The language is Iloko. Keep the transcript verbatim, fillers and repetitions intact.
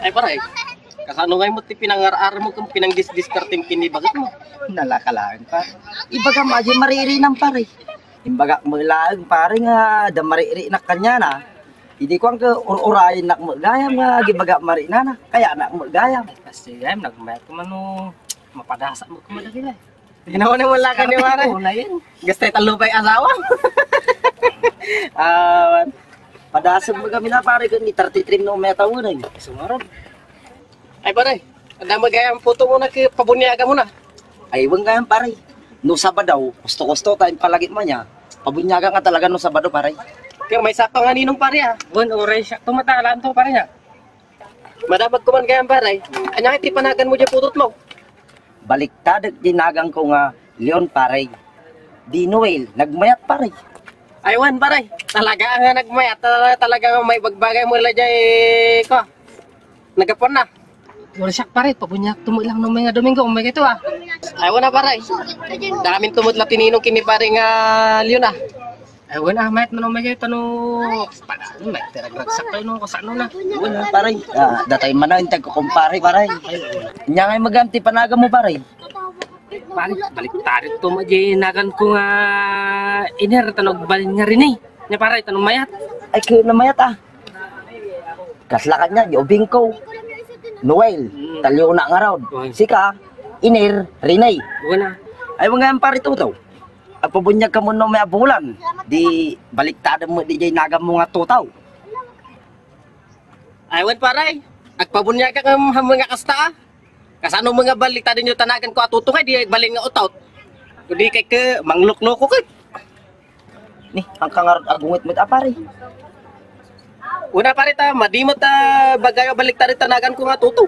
Ay, pare, kasano ngay mo ti pinangar-ar mo kung pinangdisdiskartem ken ni baget mo? Nalaka laeng, pare. Ibagam, aja maririnan, pare. Imbagak mo laeng, pare, nga da maririnak kaniana. Idi kuan ka ur-urayennak mo gayam nga gibaga marinana. Kaya na mo gayam. Kasi gayam, nagmayat ko mano, mapadasa mo kumadagila. Tinaw na mo laka ni pare. Una yan. Gastay tallo pa'y asawa. Ah, padasag mo kami na, pare, kung ni thirty-three no may taon ay. Sumarod. Ay, pare, adda mo gayam puto mo na ki pabunyagan mo na. Ay, iwan gayam, pare. No Sabado, gusto-gusto tayo palagi mo niya. Pabunyagan nga talaga no Sabado, pare. Kaya may sapa nga ninong, pare, ah. Wan, oray siya. Tumatalaan to, pare, niya. Madamag ko man gayam, pare. Anya ti panagan mo diyan putot mo? Baliktad ti nagan ko nga Leon, pare. Di Noel, nagmayat, pare. Ay, wan, pare. Talaga nga nagmayat. Talaga, talaga nga may bagbagay mo la jay ko. Nagapuan na. Wala siya, pare. Pabunyak tumo lang no may nga Domingo. May kito, ah. Ay, wana, pare. Damin tumot la tininong kini, pare, nga Leon, ah. Ay, wana, mayat man no may kito, no. Pala, may tiragragsak tayo, no. Kasano na. Wala, pare. Ah, datay man na, intag ko, kumpare, pare. Nya ngay maganti panaga mo, pare. Pare, baliktad to, ma, di nagan ko nga iner, tanog balin nga rini. Nya, pare, tanog mayat. Ay, kayo na mayat, ah. Kasla kanya, di ubing ko. Noel, Mm. Talyo na nga raod. Uy. Sika, iner, rini. Wala. Ay, mga yan, pare, tuto. Agpabunyag ka mo no may abulan. Di baliktad mo, di jay nagan mo nga tutaw. Ay, wan, pare. Agpabunyag ka nga mga kasta, ah. Kasano mga baliktad ninyo tanagan ko a tuto nga di balin nga utot? Kudi kay ke, manglukloko kay. Ni, ang kangarot agungit mo, ah, pare. Una, pare, ta, madi mo ta bagay a baliktad tanagan ko nga tuto.